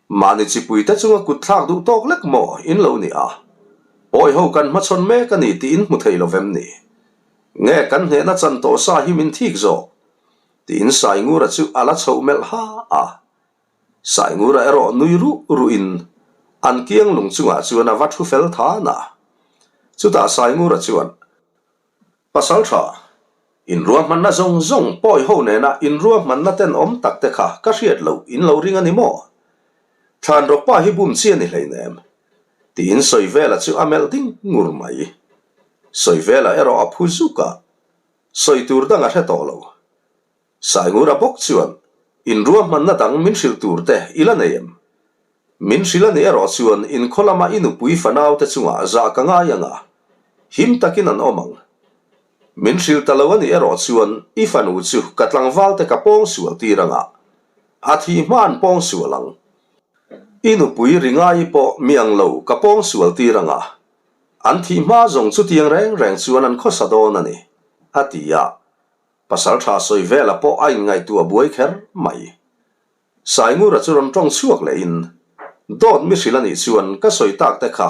Mahni chipuite chunga kut thlak duh tawk lek maw in lo ni a? Pawi ho kan hmachhawn mek a ni tih in hmu thei lo vem ni? Nge kan hnehna chan tawh sa hi min thik zawk? Tiin Saingura chu a la chhoh melh ha a. Saingura erawh nui ruh ruhin an kiang lung chungah chuan a va thu fel than a. Chutah Saingura chuan, Pasal tha, inruahmanna zawng zawng pawi ho nena inruahmanna tenawm tak te kha ka hriat loh in lo ring a ni maw? Thlanrawk pa hi bum chi a ni hleinem, tiin Sawivela chu a melh ding ngur mai. Sawivela erawh a phu zuk a, sawi tur dang a hre tawh lo. Saingura bawk chuan, Inruahmanna dang min hrilh tur te i la nei em? Min hrilh a nih erawh chuan inkhaw lama i nupui fanaute chungah zah ka ngai ang a, him takin an awm ang. Min hrilh ta lo a nih erawh chuan i fanu chu ka tlangvalte ka pawng sual tir ang a, a thih hma an pawng sual ang. I nupui ringai pawh mi ang lo ka pawng sual tir ang a, an thih hma zawng chutiang reng reng chuan an khawsa dawn a ni, a ti a. Pasal tha sawi vela pawh a inngaihtuah buai kher mai. Saingura chu rawn tawng chhuak lehin, Dawt mi hrilh a nih chuan ka sawi tak te kha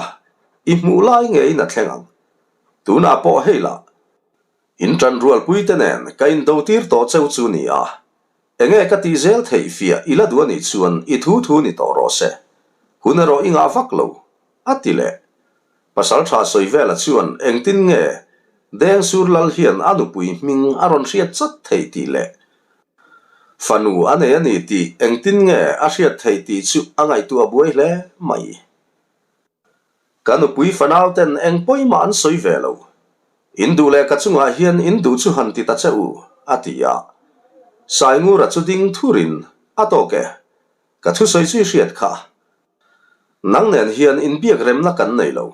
i hmuh lai ngeiin a thleng ang. Tunah pawh hei lah, in tan rualpui te nen ka indo tir tawh cheu chu ni a, enge ka tih zel theih fiah i la duh a nih chuan i thu thu ni tawh rawh se. Hun erawh i ngah vak lo, a ti leh. Pasalṭha Sawivela chuan engtin nge Dengsur Lal hian a nupui hming a rawn hriat chat thei tih leh. Fanu a nei a ni tih engtin nge a hriat theih tih chu a ngaihtuah buai hle mai. Ka nupui fanau ten eng pawimah an sawi ve lo. In duh leh ka chungah hian in duh chu han ti ta che u, a ti a. Saingura chu ding thurin, A tawk e, ka thusawi chu i hriat kha. Nang nen hian inbiak remna kan nei lo.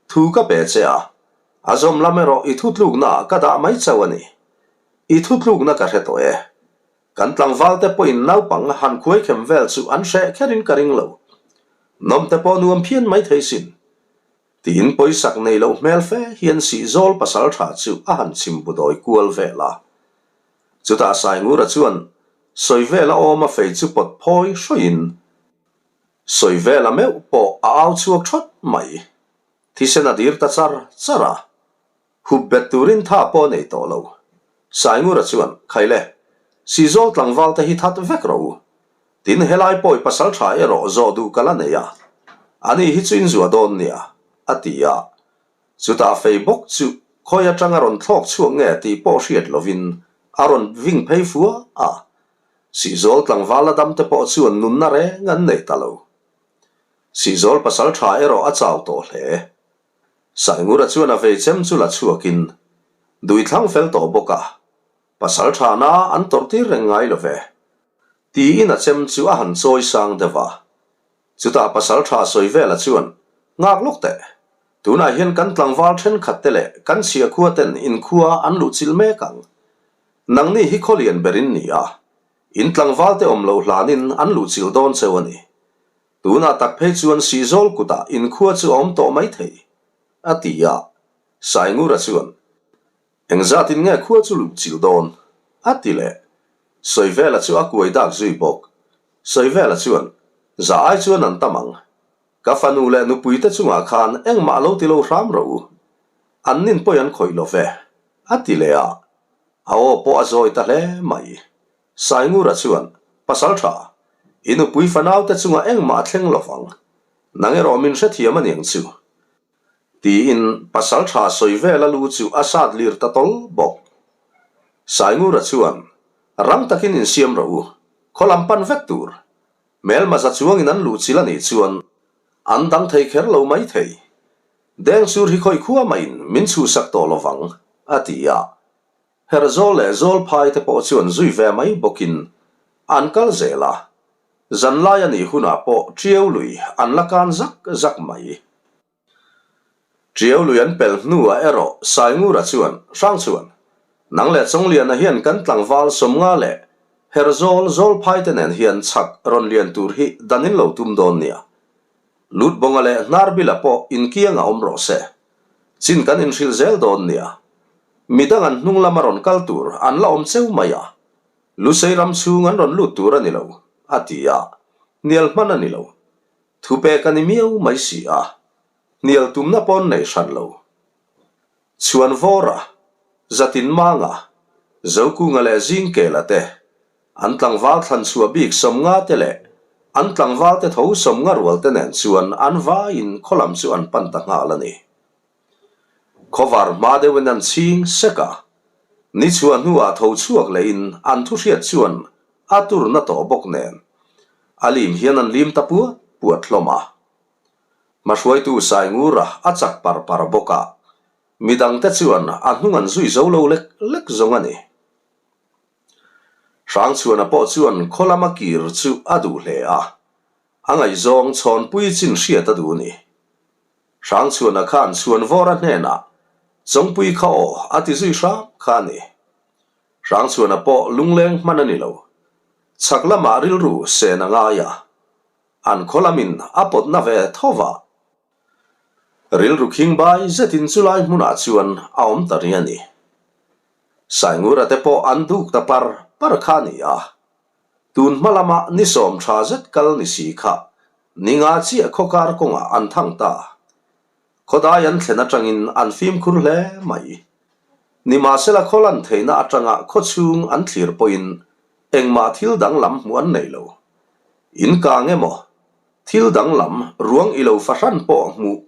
Thu ka pe che a, a zawm lam erawh i thutluknaah ka dah mai chauh a ni. I thutlukna ka hre tawh e. Kan tlangvalte pawhin naupang han khuaikhem vel chu an hreh kherin ka ring lo. Nawmte pawh nuam phian mai thei sin. Tiin pawisak nei loh hmel fe hian Sihzawl pasaltha chu a han chim bu dawi kual vel a. Chutah Saingura chuan sawi vel a awm a fei chu pawt phawi hrawiin sawi vel a meuh pawh a au chhuak thawt mai. Thisen a dir ta char char a. Hup bet turin tha pawh a nei tawh lo. Saingura chuan, Khaile, Sihzawl tlangval te hi that vek rawh u. Tin, helai pawi pasal tha erawh zawh duh ka la nei a. Ani hi chu inzuah dawn nia, a ti a. Chutah fei bawk chu khawi atanga rawn thlawk chhuak nge tih pawh hriat lovin a rawn ving phei fua a. Sihzawl tlangval la dam te pawh chuan nunna reng an nei ta lo. Sihzawl pasal tha erawh a chau tawh hle. Saingura chuan a vei chem chu la chhuakin dui thlang fel tawh bawk a, pasal thana an tawrh tir reng ngai lo ve. Tiin a chem chu a han chawi sang deuh a. Chutah pasal tha sawi vela chuan, Nghak lawk teh. Tunah hian kan tlangval thenkhat te leh kan chhiahkhua ten inkhua an luh chilh mek ang. Nangni hi khawlian ber in ni a, in tlangval te awm loh hlanin an luh chilh dawn cheu a ni. Tunah tak phei chuan Sihzawl kutah inkhua chu a awm tawh mai thei, a ti a. Saingura chuan, Engzatin nge khua chu luh chilh dawn? a ti leh. Sawivela chu a kuai dak zui bawk. Sawivela chuan, Za ai chuan an tam ang. Ka fanu leh nupuite chungah khan engmah lo ti lo hram rawh u. An nin pawi an khawih lo ve, a ti leh a. A aw pawh a zawi ta hle mai. Saingura chuan, Pasal tha, i nupui fanaute chungah engmah a thleng lo vang. Nang erawh min hrethiam a niang chu. Tiin pasal tha sawi vela lu chu a sat lir ta tawl bawk. Saingura chuan, Rang takin insiam rawh u, khaw lam pan vek tur. Hmelma za chuangin an luh chilh a nih chuan an dang thei kher lo mai thei. Dengsur hi khawi khua mahin min chhuhsak tawh lo vang, a ti a. Herzawl leh Zawlphai te pawh chuan zui ve mai bawkin an kal zel a, zanlai a nih hunah pawh Tiau lui an la kan zak zak mai. Tiau lui an pel hnuah erawh Saingura chuan Hrangchhuan, nang leh Chawngliana hian kan tlangval Sawmnga leh Herzawl, Zawlphai te nen hian chhak rawn lian tur hi dan in lo tum dawn nia. Lutbawnga leh Hnarbila pawh inkiangah awm rawh se. Chin kan inhrilh zel dawn nia. Midang an hnung lama rawn kal tur an la awm cheu mai a. Lusei ram chhung an rawn lut tur a ni lo, a ti a. Hnial hman a ni lo. Thupek a ni miau mai si a. Hnial tumna pawn nei hran lo. Chhuanvawra, Zatinmanga, Zokunga leh Zingkela te An tlangval thlan chhuah bik 50 te leh an tlangval te tho 50 rual te nen chuan an vaiin khaw lam chu an pan ta nghal a ni. Khawvar hma deuhin an chhing sek a, ni chhuah hnuah tho chhuak lehin an thu hriat chuan a turna tawh bawk nen a lim hian an lim ta puat puat hlawm a. Hmahruaitu Saingura a chak par par bawk a, midangte chuan a hnung an zui zo lo lek lek zawng a ni. Hrangchhuana pawh chuan khaw lama kir chu a duh hle a, a ngaihzawng chhawnpui chin hriat a duh a ni. Hrangchhuana khan Chhuanvawra hnenah Chawngpui kha aw a ti zui hram kha a ni. Hrangchhuana pawh lungleng hman a ni lo. Chhak lamah rilru sen a ngai a, an khaw lamin a pawtna ve tho va. Rilru khing bai zetin chulai hmunah chuan a awm ta ri a ni. Saingura te pawh an duk ta par par kha a ni a, tun hma lama ni sawm tha zet kal ni si kha ni nga chiah khawkar kawngah an thang ta. Khawdai an thlen atangin an fimkhur hle mai. Nimahsela khaw lan theihna atanga khaw chhung an thlir pawhin engmah thil danglam hmuh an nei lo. In kang emaw, thil danglam ruang i lo fahran pawh hmuh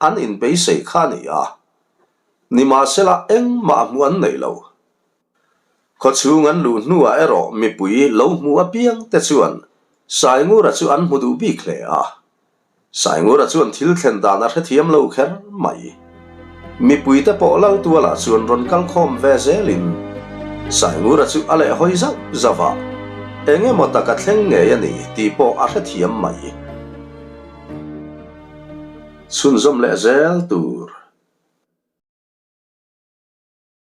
an inbeisei kha a ni a. Nimahsela engmah hmuh an nei lo. Khawchhung an luh hnuah erawh mipui lo hmu apiang te chuan Saingura chu an hmu duh bik hle a. Saingura chuan thil thlen dan a hrethiam lo kher mai. Mipuite pawh Laltualah chuan rawn kal khawm ve zelin Saingura chu a lehhawi zauh zauh a, eng emaw tak a thleng ngei a ni tih pawh a hrethiam mai. Chhunzawm leh zel tur.